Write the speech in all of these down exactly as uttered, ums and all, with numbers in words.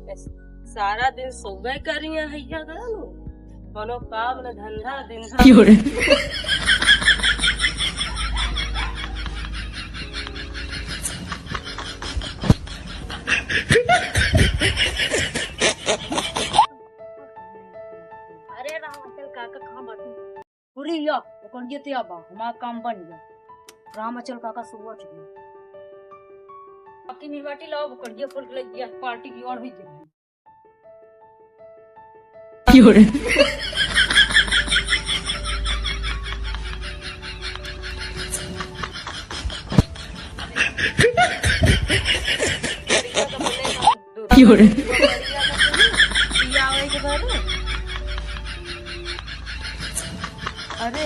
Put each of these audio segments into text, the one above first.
सारा दिन सोबे करिया हैया गनु, कोनो काम न धंधा दिन भर। क्यों रे? अरे राम, आजकल काका कहाँ बाटे? पूरी या, ओकर ये ते आबा, हमार काम बन गया। राम अचल काका सुबह चुके। बाकी मिलवाटी लाओ, ओकर ये फुल लग गया, पार्टी की ओर हुई गई। क्यों रे? क्यों रे? अरे,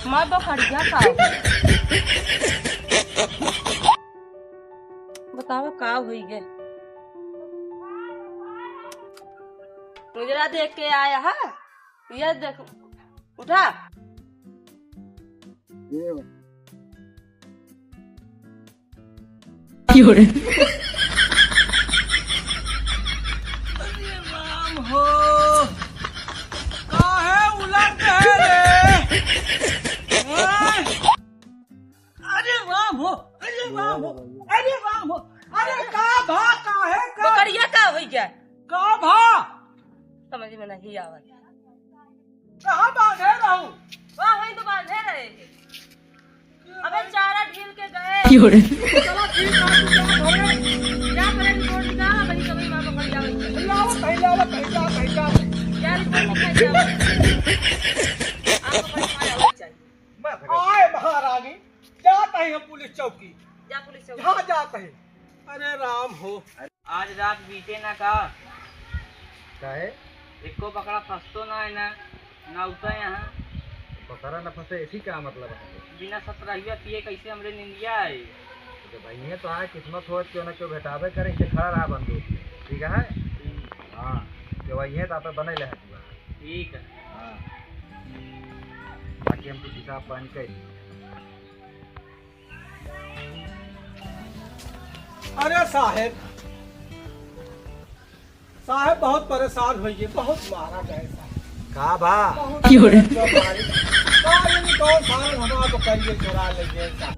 मैं बखड़िया का। बताओ का होई गे? उजरा देख के आया है, ये देख, उठा। क्यों रे? अरे राम हो, काहे उलट है रे? ओए! अरे राम हो, अरे राम हो, अरे राम हो, अरे का भा, काहे का? बकरिया का होई गया? का भा? समझ में नहीं आवत। कहाँ बांधे रहू? वहाँ वहीं तो बांधे रहे थे। अबे चारा ढील के गए। क्यों रे? चलो ठीक है, तू जा घरे। जा पहले रिपोर्ट निकाल, वही कभी माँ को फंसा हुई है। लाओ, पहले आओ, पहले आओ, पहले आओ। क्या रिपोर्ट निकाल के आओ? आपको फंसा हुआ चाहिए। आए महारानी, जात ही हम पुलिस चौकी। जा पुलिस चौकी। हाँ, जात ही। अरे राम हो। आज रात बीते ना का? काहे? एको बकरा फंसतो ना है ना, ना उतर यहाँ। बकरा न फंसे, ऐसी का मतलब है? बिना सतरहिया पिए कैसे हमरे निंदिया है? तो भाई, ये तो है, किस्मत हो, क्यों ना क्यों भेटाबे करे, इसे खड़ा रहा बंदूक, ठीक है? हाँ, जो वही है, तो आप बने ले हैं पूरा। ठीक है। हाँ। बाकी हम कुछ हिसाब पानी कर। अरे साहेब, साहेब बहुत परेशान होइए, बहुत मारा गए साहेब। का बा? बहुत क्यों रे? मारी। का जानी कौन साहब हमारा बकरिए चुरा ले गए साहेब।